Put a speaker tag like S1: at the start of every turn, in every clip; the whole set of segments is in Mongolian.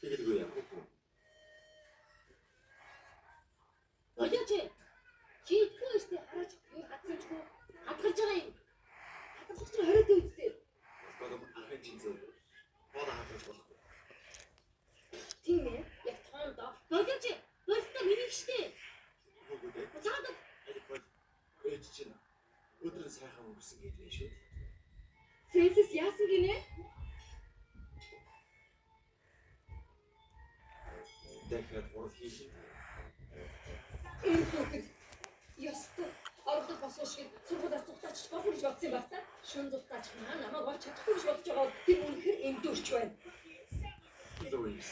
S1: Тэгэлгүй яах вэ?
S2: Болооч. Чи итгэхгүй штэ хараач юу хадсанчгүй хадгалж байгаа юм. Хадгалах чинь 20 үстэй.
S1: Малколм ахын чинь зөв. Бола хадгалж болохгүй.
S2: Тийм ээ. Яг тоонд болооч. Болтой миний штэ.
S1: Үгүй дээ.
S2: Цаад
S1: Аль бол ээж чинь өдөр нь сайхан өнгөрсөн гэдэг шүү дээ.
S2: Фрэнсис яасан гинэ?
S1: Дахиад гурал хийх.
S2: Энэ хүүхэд ёстой орлого босон шиг сургуулиас зүгтаач болох гэж бодсон юм байна та. Шүн зүгтаач маа намайг олж чадахгүй гэж бодож байгаа бол тэр үнэхээр эмдүүрч байна.
S1: Луис,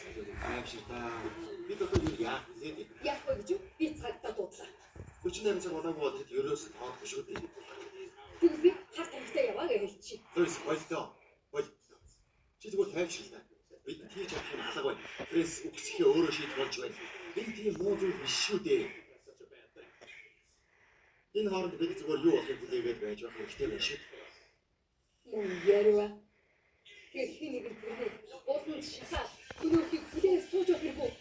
S1: аимшиг та. Бид одоо юу яах вэ дээ?
S2: Яах вэ гэж юу? Би цагдаа дуудлаа.
S1: 48 цаг болоогүй бол тэд ерөөсөө тоодохгүй шүү дээ.
S2: Тэгвэл би хар тамхитай яваа гэж хэлчихье.
S1: Луис, болдоо. Бол. Чи зүгээр тайвширлаа. Бид хийж чадах юм алга байна. Пресс үгсэхээ өөрөө шийдэх болж байна. Энэ тийм муу зүйл биш шүү дээ. Энэ хооронд бид зүгээр юу болохыг хүлээгээд байж байх хэрэгтэй байна шүү дээ.
S2: Мөн ярива. Тэр хин нэг нь тэрний ууланд шахаад өнөөхийг хүлээж сууж байх хэрэггүй.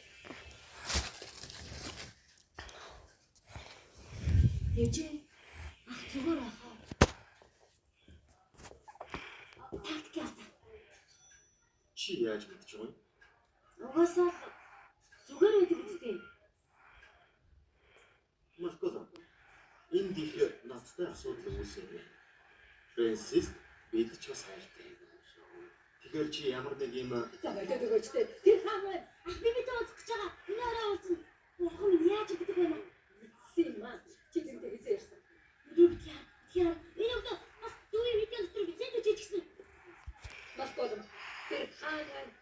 S3: Ээжээ ах зүгээр ахаа. Тактик яасан.
S1: Чи яаж мэдчих вэ?
S3: Угаасаа л зүгээр байдаг үстэй.
S1: Малколм. Энэ их надтай асуудал үүсээд байна. Фрэнсис бид ч бас хайртай. Тэгэхээр чи ямар нэг юм
S2: За болоод өгөөч тэ. Тэр хаан байна.
S3: Ах би мэдээ уулзах гэж байгаа. Миний орой уулзна. Бурхан минь яаж идэх вэ маа?
S2: Мэдсэн юм аа. Чи зэнтэй хизээ ярьсан.
S3: Өдөр бит яа. Бит яа. Энэ өглөө бас дүүгийн видео дотор бизээд үжиж гисэн.
S2: Малколм тэр хаан байна.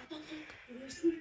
S3: Одоо тэр ярьсан.